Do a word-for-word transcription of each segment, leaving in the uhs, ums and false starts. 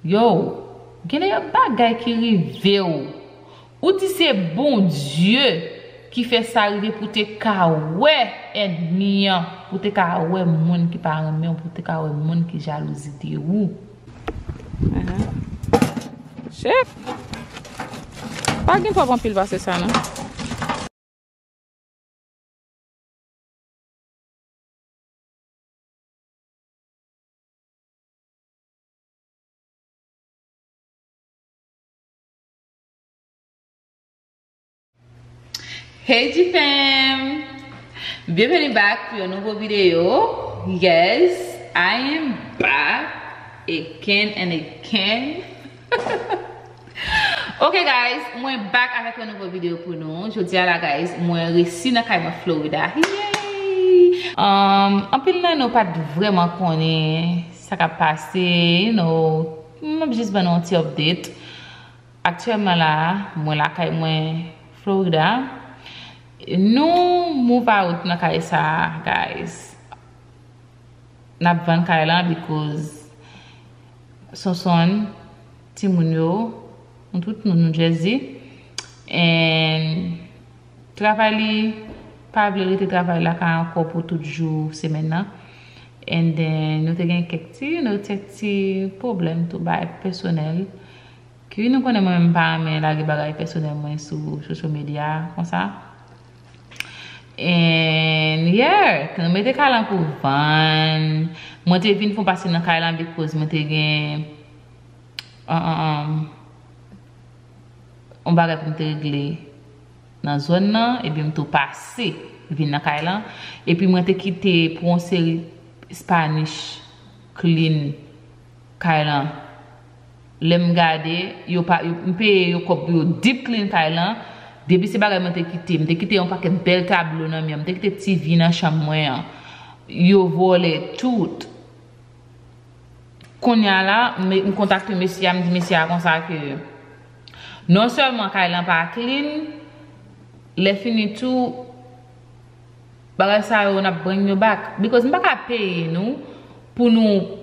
Yo, gen de bagay ki rive w. Ou di se Bondye ki fè sa rive pou te ka wè ènmi an, pou te ka wè moun ki pa renmen w, pou te ka wè moun ki jalouzi de ou. Chef! Pa gen pòp anpil pase sa non. Hey G fam! Byenveni back pou yon nouvo videyo. Yes, I am back again and again. Ok guys, mwen back avèk yon nouvo videyo pou nou. Jodi a la guys, mwen resi nan kay mwen Florida. Yay! Um, anpil nan nou pa t vrèman konnen sa k ap pase, you know, m ap jis ban nou yon ti update. Aktyèlman la, mwen lakay mwen Florida. Nou move out nan kay sa, guys. N ap vann kay lan because Sonson, timoun yo, nou tout nou New Jersey. And travay li pa vle rete travay la ka ankò pou tout jou semèn nan. And then nou te gen kèk ti, you know, kèk ti pwoblèm tou, bagay pèsonèl. Ki nou konnen mwen menm pa renmen lage bagay pèsonèl mwen sou social media konsa. And yeah, nou mete kay lan pou vann. Mwen te vin fè yon pase nan kay lan because mwen te gen, um, um, um, yon bagay pou m te regle nan zòn nan, epi m tou pase vin nan kay lan. Epi mwen te kite pou yon seri Spanish clean kay lan. Lè m gade, yo pa, yo, m peye yo kòb pou yo deep clean kay lan. Depi se bagay mwen te kite, m te kite yon pakèt bèl tablo nan mi an, m te kite T V nan chanm mwen an. Yo vòlè tout. Kounye a la, m, m kontakte mesye a, m di mesye a konsa ke non sèlman kay lan pa clean, lè fini tou, bagay sa yo, n ap bring yo back. Because m pa ka peye nou pou nou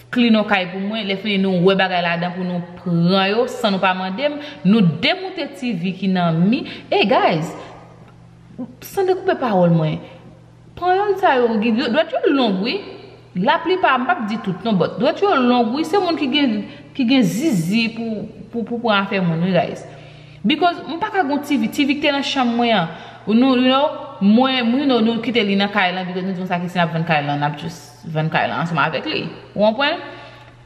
clean yon kay pou mwen, lè fini nou wè bagay ladan pou nou pran yo san nou pa mande m, nou demoute T V ki nan mi. Hey guys, san dekoupe pawòl mwen, panyòl sa yo, yo, dwèt yo long wi. Laplipa, m p ap di tout non, but dwèt yo long wi, se moun ki gen, ki gen zizi pou, pou, pou pran afè moun wi guys. Because m pa ka gon T V, T V ki te nan chanm mwen an. Nou, you know, mwen, you know, nou kite li nan kay lan, because nou di konsa ke si n ap vann kay lan, n ap just vann kay lan ansanm avèk li. Ou konprann?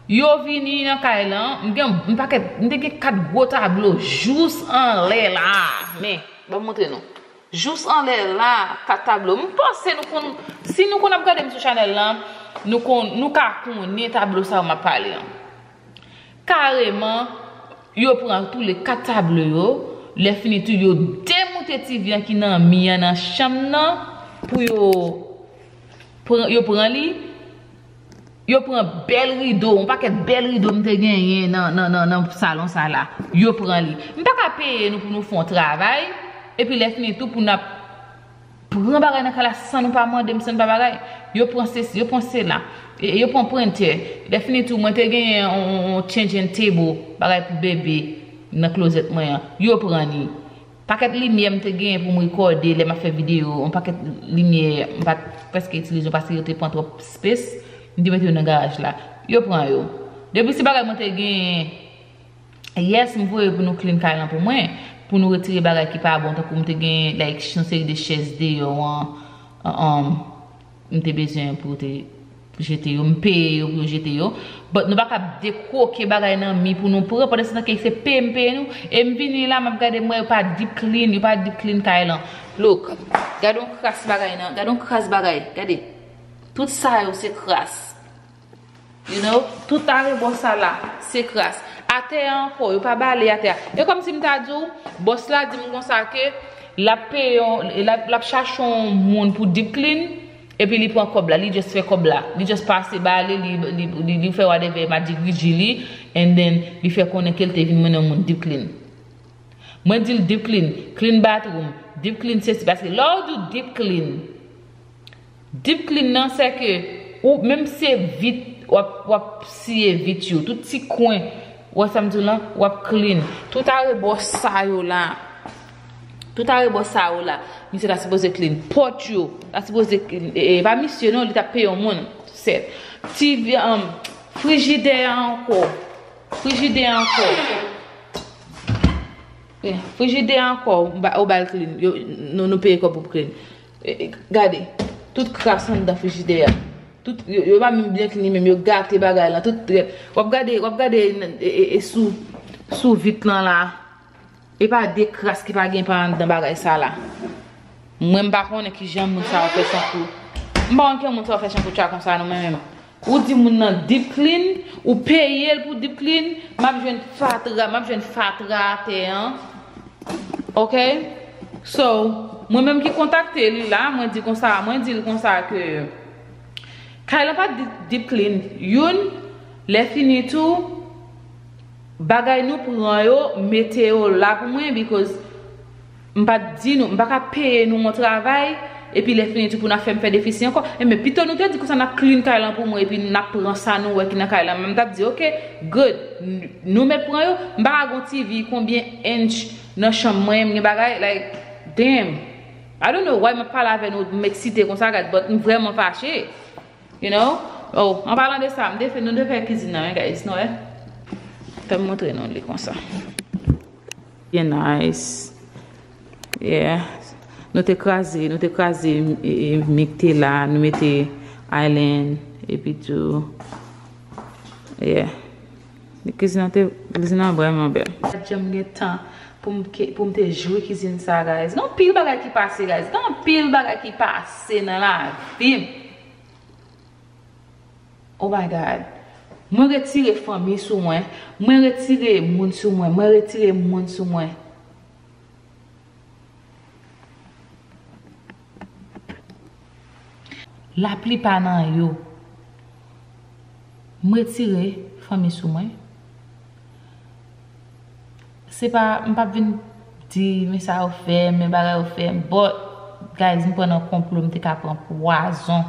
Yo vini nan kay lan, m gen, m pakèt, m te gen kat gwo tablo jous anlè la. Men, ban m montre nou. Jous anlè la, kat tablo. M panse nou konn, si nou konn ap gade m sou chanèl lan, nou konn, nou ka konnen tablo sa yo m ap pale an. Kareman, yo pran tou le kat tablo yo, lè fini tou yo demoute T V an ki nan mi an nan chanm nan pou yo pran, yo pran li. Yo pran bèl rido, yon pakèt bèl rido m te genyen nan, nan, nan, nan salon sa la. Yo pran li. M pa ka peye nou pou nou fè yon travay, epi lè fini tou pou n ap pran bagay nan kay la san nou pa mande m, san nou pa bagay. Yo pran sesi, yo pran sela. E, e yo pran prentè. Lè fini tou, mwen te genyen yon, yon, yon changing table, bagay pou bebe nan klozèt mwen an. Yo pran li. Pakèt limyè m te genyen pou m rekòde lè m ap fè videyo, yon pakèt limyè m pa t prèske itilize yo paske yo te pran twòp space, m te mete yo nan garaj la. Yo pran yo. Depi se bagay mwen te genyen, yes, m voye pou nou clean kay lan pou mwen, pou nou retire bagay ki pa bon, tankou m te genyen, like, yon seri de chèz deyò an, an, an, m te bezwen pou te jete yo, m peye yo pou yo jete yo. But nou pa ka dekwoke bagay nan mi pou nou pran, pandan se tan ke se peye m peye nou, e m vini la, m ap gade, m wè yo pa deep clean, yo pa deep clean kay lan. Look, gade yon kras bagay nan, gade yon kras bagay, gade. Tout sa yo se kras. You know, tout arebò sa la, se kras. Atè a ankò, yo pa bale atè a. E kòmsi m ta di w, bòs la di m konsa ke l ap peye yon, l ap, l ap chache yon moun pou deep clean, epi li pran kòb la, li just fè kòb la. Li just pase bale, li, li, li, li fè whatever, ma di griji li, and then li fè konnen ke l te vin mennen yon moun deep clean. Mwen di l deep clean, clean bathroom, deep clean sesi, paske lè w di w deep clean, deep clean nan, se ke ou, menm se vit, W ap, w ap siye vit yo. Tout ti kwen, w wè sa m di w lan, w ap clean. Tout arebò sa yo la. Tout arebò sa yo la. Misye ta sipoze clean. Pòt yo, ta sipoze clean. E, e, e pa misye non, li t ap peye yon moun. Sèt. Ti vi-, um, frijidè a ankò. Frijidè a ankò. Eh, frijidè a ankò, ou ba, ou ba l clean. Yo, nou, nou peye kòb pou clean. E, e, gade, tout kras anndan frijidè a. Tout, yo, yo pa menm byen clean menm, yo gate bagay lan, tout, w ap gade, w ap gade e, e, e sou, sou vit lan la. E pa de kras ki pa gen pa anndan bagay sa la. Mwen m pa konnen kijan moun sa yo fè chanpou. M pa konn kijan moun sa yo fè chanpou tcha konsa non mwen menm. Ou di moun nan deep clean, ou peye l pou deep clean, m ap jwenn fatra, m ap jwenn fatra atè an. Ok? So, mwen menm ki kontakte li la, mwen di konsa, mwen di l konsa ke kay lan pa deep, deep clean. Youn, lè fini tou, bagay nou pran yo, mete yo la pou mwen, because m pa t di nou, m pa ka peye nou yon travay, epi lè fini tou pou n ap fè m fè defisi ankò. Enben, pito nou te di konsa n ap clean kay lan pou mwen, epi n ap pran sa nou wè ki nan kay lan. M t ap di, ok, good, n-, nou mèt pran yo, m pa ka gon T V konbyen inch nan chanm mwen, m gen bagay, like, damn. I don't know why m ap pale avè nou, m eksite konsa, guys, but m vrèman fache. You know? Oh, an palan de sa, m te fè, nou te fè kizin nan, wi, guys, nou wè? Fè m montre nou li konsa. Byen nice. Yeah. Nou te kraze, nou te kraze, e, e, mik te la, nou mete island, epi tou, yeah. Kizin nan te, kizin nan vrèman bèl. Pa t janm gen tan pou m ke, pou m te jwi kizin sa, guys. Gen anpil bagay ki pase, guys. Gen anpil bagay ki pase nan lavi m. Oh my God. Mwen retire fanmi sou mwen. Mwen retire moun sou mwen. Mwen retire moun sou mwen. Laplipa nan yo, m retire fanmi sou mwen. Se pa, m p ap vin di, men sa yo fè m, men bagay yo fè m. But, guys, m pran nan konplo, m te ka pran pwazon.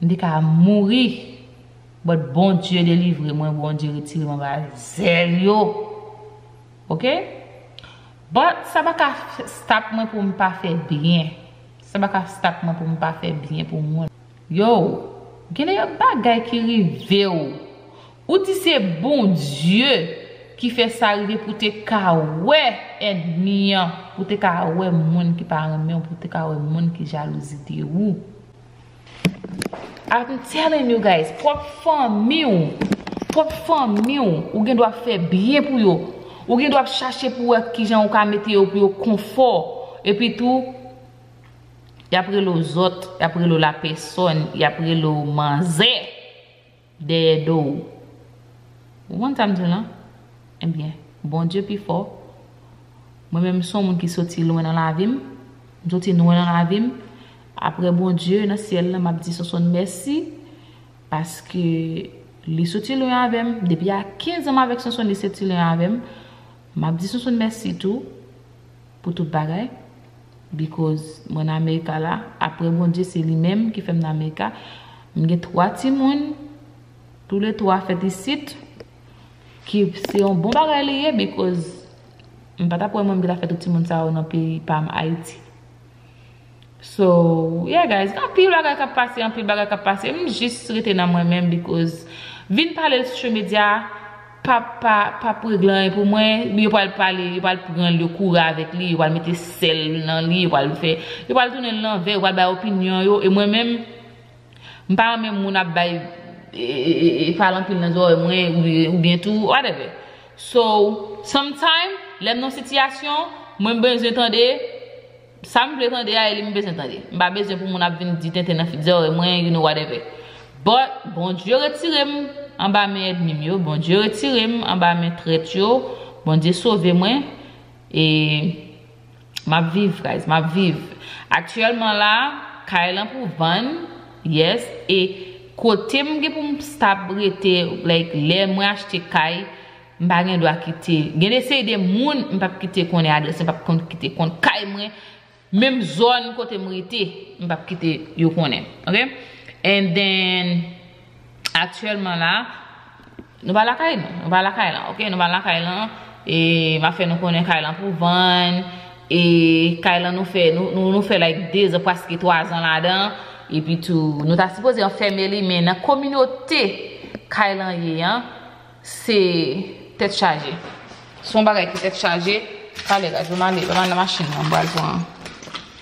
M te ka mouri. But Bondye delivre mwen, Bondye retire m anba zèl yo. Ok? But sa pa ka f-, stop mwen pou m pa fè byen. Sa pa ka stop mwen pou m pa fè byen pou moun. Yo, gen de bagay ki rive w. Ou di se Bondye ki fè sa rive pou te ka wè ènmi an, pou te ka wè moun ki pa renmen w, pou te ka wè moun ki jalouzi de ou. I'm telling you guys, pwòp fanmi w, pwòp fanmi w, ou gen dwa fè byen pou yo. Ou gen dwa ap chache pou wè kijan ou ka mete yo pou yo konfò. Epi tou, y ap rele w zòt, y ap rele w lapèsòn, y ap rele w manzè dèyè do w. Ou konprann sa m di w lan? Ebyen, Bondye pi fò. Mwen menm, m se yon moun ki soti lwen nan lavi m. M soti lwen nan lavi m. Apre Bondye nan syèl la, m ap di Sonsonn mèsi. Paske li soti lwen avè m. Depi a kenz an m avèk Sonsonn, li soti lwen avè m. M ap di Sonsonn mèsi tou pou tout bagay. Because mwen nan Amerika la, apre Bondye, se li menm ki fè m nan Amerika. M gen twa timoun, toulètwa fèt isit, ki se yon bon bagay li ye, because m pa t ap wè mwen m te ta fè tout timoun sa yo nan peyi pa m, Ayiti. So, yeah guys, gen anpil bagay k ap pase, anpil bagay k ap pase. M jis rete nan mwen menm, because vin pale l sou social media, p ap, pa, p ap regle anyen pou mwen. Yo pral pale, yo pral pran l, yo kouri avèk li, yo pral mete sèl nan li, yo pral fè, yo pral tounen l lanvè, yo pral bay opinyon yo. E mwen menm, m pa renmen moun ap bay, e, e, e, e, pale anpil nan zòrèy mwen, oubyen, oubyen tou, whatever. So, sometime, lè m nan sitiyasyon, mwen m bezwen tande, sa m vle tande a, e li m bezwen tande. M pa bezwen pou moun ap vin di tenten nan fi-, zòrèy mwen, you know, whatever. But, Bondye retire m anba men ènmi m yo. Bondye retire m anba men trèt yo. Bondye sove mwen. E m ap viv, guys. M ap viv. Aktyèlman la, kay lan pou vann. Yes. E kote m gen pou m stop rete, like, lè mwen achte kay, m pa gen dwa kite. Gen de seri de moun, m p ap kite konnen adrès, m p ap konn kite konn kay mwen. Menm zòn kote m rete, m p ap kite yo konnen. Ok? And then, Aktyèlman la, nou pa lakay nou, nou pa lakay lan, ok? Nou pa lakay lan, e m ap fè nou konnen kay lan pou vann, e kay lan nou fè, nou, nou, nou fè like de zan, prèske twa zan ladan, epi tou, nou ta sipoze anfème li, men nan kominote kay lan ye an, se tèt chaje. Se yon bagay ki tèt chaje. Talè, guys, ban m ale, ban m al nan machin nan, m pral pran,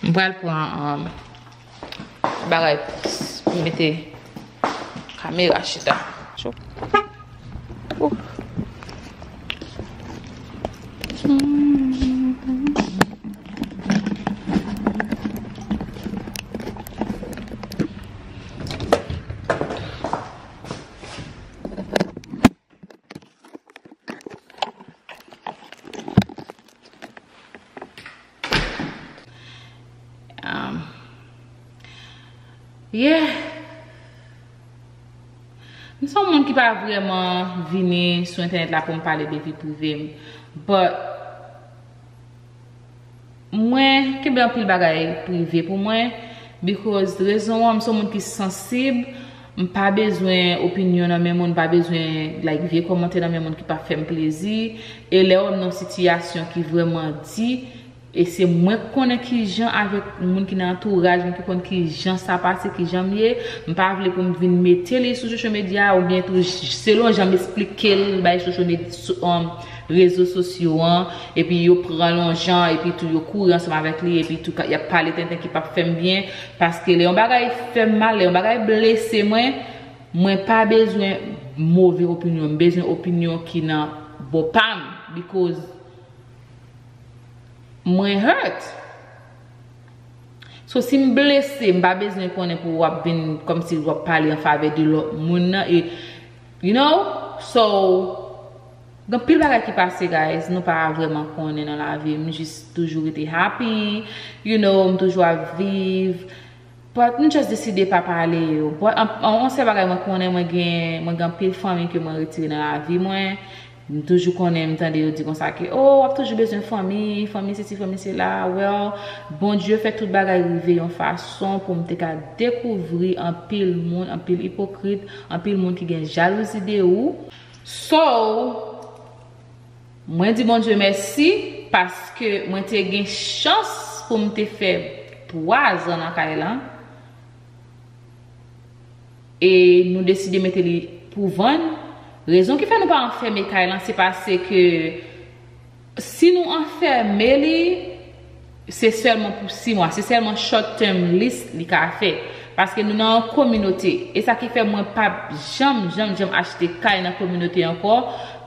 m pral pran, um, bagay pou mete kamera chita. Cho. Ouh. Um, yeah. M se yon moun ki pa vrèman vini sou entènèt la pou m pale de vi prive m. But, mwen kenbe anpil bagay prive pou mwen, because rezon an, m se yon moun ki sansib, m pa bezwen opinyon nan men moun, m pa bezwen, like, vye kòmantè nan men moun ki pa fè m plezi, e lè w nan yon sitiyasyon ki vrèman di, e se mwen k konnen kijan avèk moun ki nan antouraj mwen ki konn kijan sa pase, kijan m ye, m pa vle pou m vin mete li sou social media, oubyen tou selon jan m esplike l bay social media, sou, um, rezo sosyo an, epi yo pran l yon jan, epi tou yo kouri ansanm avèk li, epi tou ka- y ap pale tenten ki p ap fè m byen, paske lè yon bagay fè m mal, lè yon bagay blese mwen, mwen pa bezwen move opinyon, m bezwen opinyon ki nan bò pa m, because mwen hurt. So, si m blese, m pa bezwen konnen pou w ap vin kòmsi w ap pale an favè de lòt moun nan, e, you know, so, gen pil bagay ki pase, guys, nou pa vrèman konnen nan lavi. M jis toujou rete happy, you know, m toujou ap viv. But m just deside pa pale yo. But an, an, yon sèl bagay mwen konnen, mwen gen, mwen gen anpil fanmi ke mwen retire nan lavi mwen. M toujou konnen, m tande yo di konsa ke, "Oh, w ap toujou bezwen fanmi, fanmi sesi, fanmi sela." Well, Bondye fè tout bagay rive yon fason pou m te ka dekouvri anpil moun, anpil ipokrit, anpil moun ki gen jalouzi de ou. So, mwen di Bondye mèsi paske mwen te gen chans pou m te fè twa zan nan kay lan. E nou deside mete li pou vann. Rezon ki fè nou pa anfème kay lan, se paske si nou anfème li, se sèlman pou sis mwa, se sèlman short term lease li ka fè. Paske nou nan yon kominote. E sa ki fè mwen p ap janm, janm, janm achte kay nan kominote ankò,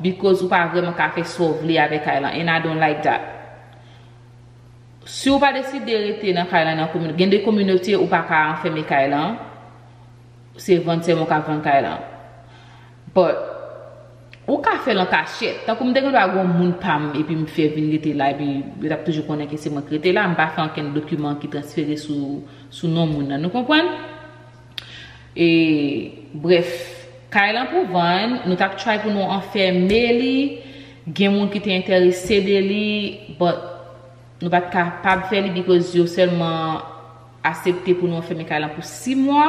because ou pa vrèman ka fè sa w vle avèk kay lan. And I don't like that. Si w pa deside rete nan kay lan, nan kominote, gen de kominote ou pa ka anfème kay lan, se vann sèlman w ka vann kay lan. But, ou ka fè l an kachèt. Tankou m te gen dwa gen yon moun pa m, epi m fè vin rete la, epi yo t ap toujou konnen ke se mwen ki rete la, m pa fè ankenn dokiman ki transfere sou, sou non moun nan. Nou konprann? E, brèf, kay lan pou vann, nou t ap try pou nou anfème li, gen moun ki te enterese de li, but nou pa t kapab fè li because yo sèlman asepte pou nou anfème kay lan pou sis mwa.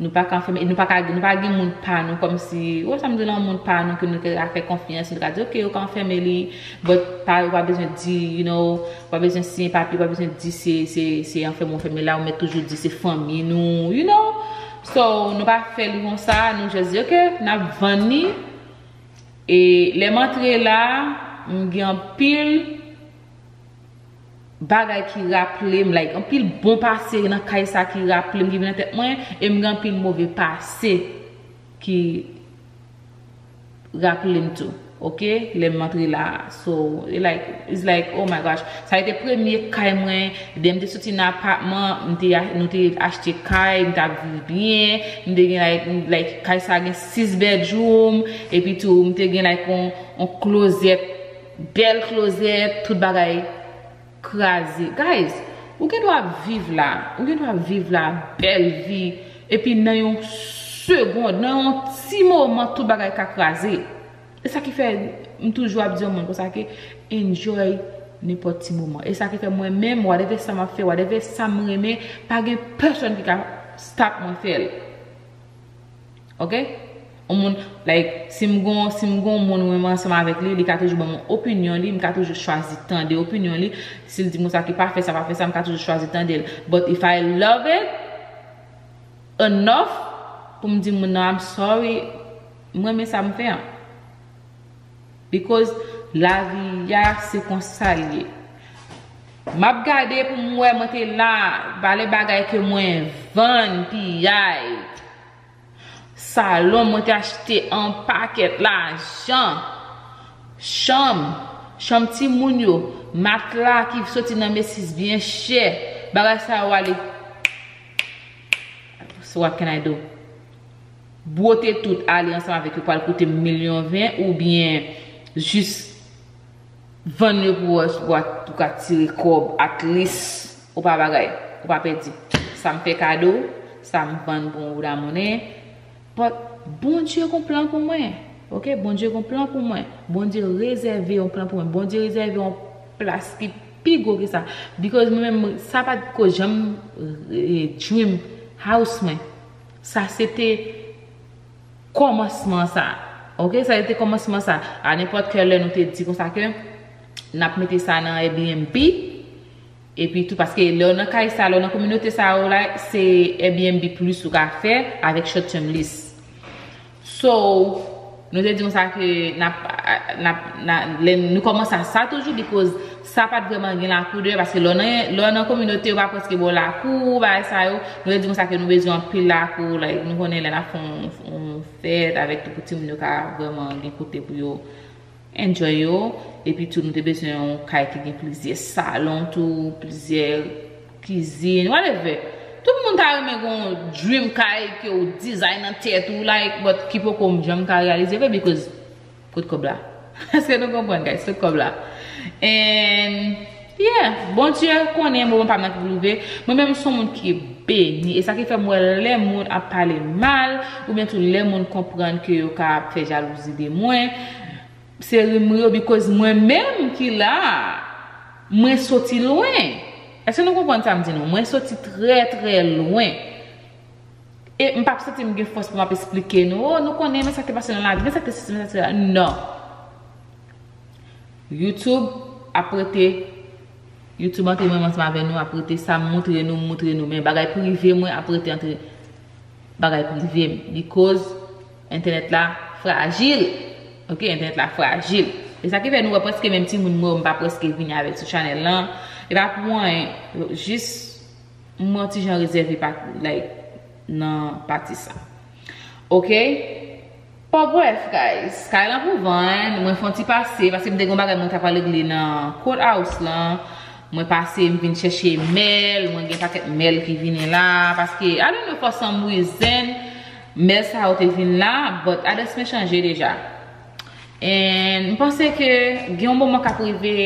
Nou pa ka anfème, nou pa ka, nou pa gen moun pa nou, kòmsi, ou wè sa m di la, yon moun pa nou ke nou te ka fè konfyans, nou te ka di, "Ok, ou ka anfème li, but pa, ou pa bezwen di, you know, ou pa bezwen siyen papye, ou pa bezwen di se, se, se anfème ou anfème la, ou mèt toujou di se fanmi nou, you know." So, nou pa fè li konsa, nou just di, "Ok, n ap vann li." E lè m antre la, m gen anpil bagay ki raple m, like, anpil bon pase nan kay sa ki raple m, ki vin nan tèt mwen, e m gen anpil move pase ki raple m tou, ok? Lè m antre la a. So, e like, it's like, oh my gosh. Sa a te premye kay mwen, depi m te soti nan apatman, m te a- nou te achte kay, m t ap viv byen, m te gen, like, m- like, kay sa gen sis bedroom, epi tou, m te gen, like, on, on closet, bèl closet, tout bagay kraze. Guys, ou gen dwa viv la, ou gen dwa viv la, bèl vi, epi nan yon segond, nan yon ti moman, tout bagay ka kraze. E sa ki fè, m toujou ap di yon moun konsa ke enjoy nenpòt ti moman. E sa ki fè mwen menm, whatever sa m ap fè, whatever sa m renmen, pa gen pèsonn ki ka stop mwen fè l. Ok? On moun, like, si m gon, si m gon moun mwen ansanm avèk li, li ka toujou ban mwen opinyon li, m ka toujou chwazi tande opinyon li. Si l di m sa ki pa fè sa, pa fè sa, m ka toujou chwazi tande l. But if I love it enough pou m di moun nan, "I'm sorry, m renmen sa m fè an." Because lavi a se konsa l ye. M ap gade pou m wè mwen te la, valè bagay ke mwen vann, piyay. Salon mwen te achte an pakèt lajan. Chanm, chanm timoun yo, matla ki soti nan Macy's byen chè. Bagay sa yo ale. So what can I do? Bwote tout ale ansanm avèk yo pral koute m milyon ven oubyen jis vann yo pou wè si w ka tire kòb, at least ou pa bagay, ou pa pèdi. Sa m fè kado, sa m vann pou yon bouda monnen. But Bondye gon plan pou mwen. Ok, Bondye gon plan pou mwen. Bondye rezève yon plan pou mwen. Bondye rezève yon plas ki pi gwo ke sa. Because mwen menm, sa pa t ko janm eh, dream house mwen. Sa se te kòmansman sa. Ok, sa se te kòmansman sa. A nenpòt kè lè nou te di konsa ke n ap mete sa nan Airbnb. Epi tou, paske lè w nan kay sa, lè w nan kominote sa yo la, se Airbnb plis ou ka fè avèk short term lease. So, nou te di konsa ke n ap, n ap, n ap, lè nou kòmanse a sa toujou, because sa pa t vrèman gen lakou deyò, paske lè w nan, lè w nan kominote, yo pa prèske ba w lakou, bagay sa yo. Nou te di konsa ke nou bezwen anpil lakou, like, nou konnen lè n ap fè yon, yon fèt avèk tout timoun yo ka vrèman gen kote pou yo enjoy yo. Epi tou, nou te bezwen yon kay ki gen plizyè salon tou, plizyè kizin, whatever. Tout moun ta renmen gen yon dream kay ke w design nan tèt ou, like, but ki poko janm ka reyalize vre, because kot kòb la? Èske nou konprann, guys? Kot kòb la? And, yeah, Bondye konnen moman pa m nan ki pou rive. Mwen menm, m se yon moun ki beni. E sa ki fè m wè lè moun ap pale mal, oubyen tou lè moun konprann ke yo ka ap fè jalouzi de mwen, se rimri yo, because mwen menm ki la, mwen soti lwen. Èske nou konprann sa m di nou? Mwen soti trè, trè lwen. E m p ap santi m gen fòs pou m ap esplike nou, oh, nou konnen, men sa k te pase nan lavi, men sa k te sesi, men sa k te sela. Non. YouTube ap rete, YouTube antre menm ansanm avè nou, ap rete sa m montre nou, m montre nou, men bagay prive mwen ap rete antre bagay prive m, because entènèt la frajil. Ok, entènèt la frajil. E sa ki fè nou wè prèske menm timoun mwen yo, m pa prèske vini avèk sou chanèl lan. E pa pou anyen, jis mwen yon ti jan rezève pa, like, nan pati sa. Ok? But bref, guys, kay lan pou vann, mwen fè yon ti pase, paske m te gen yon bagay mwen ta pral regle nan courthouse lan. Mwen pase, m vin chèche mèl, mwen gen pakèt mèl ki vini la, paske, I don't know, for some reason, mèl sa yo te vin la, but adrès mwen chanje deja. And m panse ke gen yon moman k ap rive,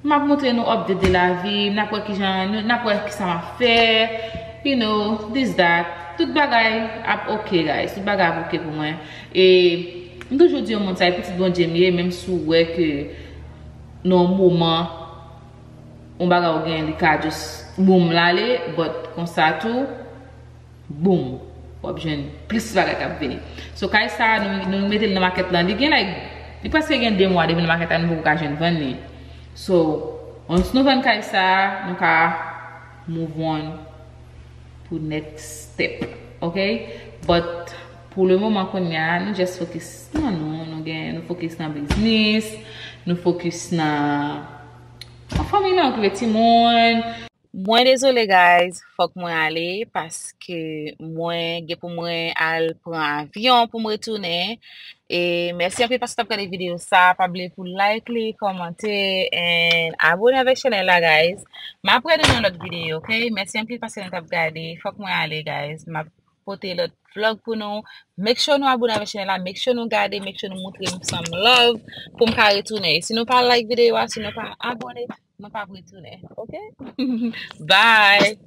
m ap montre nou update de lavi, n ap wè kijan, n ap wè kisa m ap fè, you know, this, that. Tout bagay ap ok, guys. Tout bagay ap ok pou mwen. E m toujou di yon moun sa, e pitit Bondye m ye, menm si w wè ke nan yon moman, yon bagay ou gen, li ka just boom, l ale, but konsa tou, boom, w ap jwenn plis bagay k ap vini. So, kay sa, nou, nou mete l nan makèt lan. Li gen, like, li prèske gen de mwa depi nan makèt la, nou poko ka jwenn vann li. So, once nou vann kay sa, nou ka move on pou next step. Ok? But, pou le moman kounye a, nou just focus nan nou, nou gen, nou focus nan biznis, nou focus nan, nan fanmi lan, okipe timoun. Mwen dezole, guys, fòk mwen ale, paske mwen gen pou mwen al pran avyon pou m retounen. E mèsi anpil paske w t ap gade videyo sa. Pa bliye pou like li, kòmante, and abone avèk chanèl la, guys. M ap wè nou nan lòt videyo, ok? Mèsi anpil paske nou t ap gade. Fòk mwen ale, guys. M ap pote lòt vlog pou nou. Make sure nou abone avèk chanèl la. Make sure nou gade. Make sure nou montre m some love pou m ka retounen. E si nou pa like videyo a, si nou pa abone, mwen p ap retounen. Ok? Bye!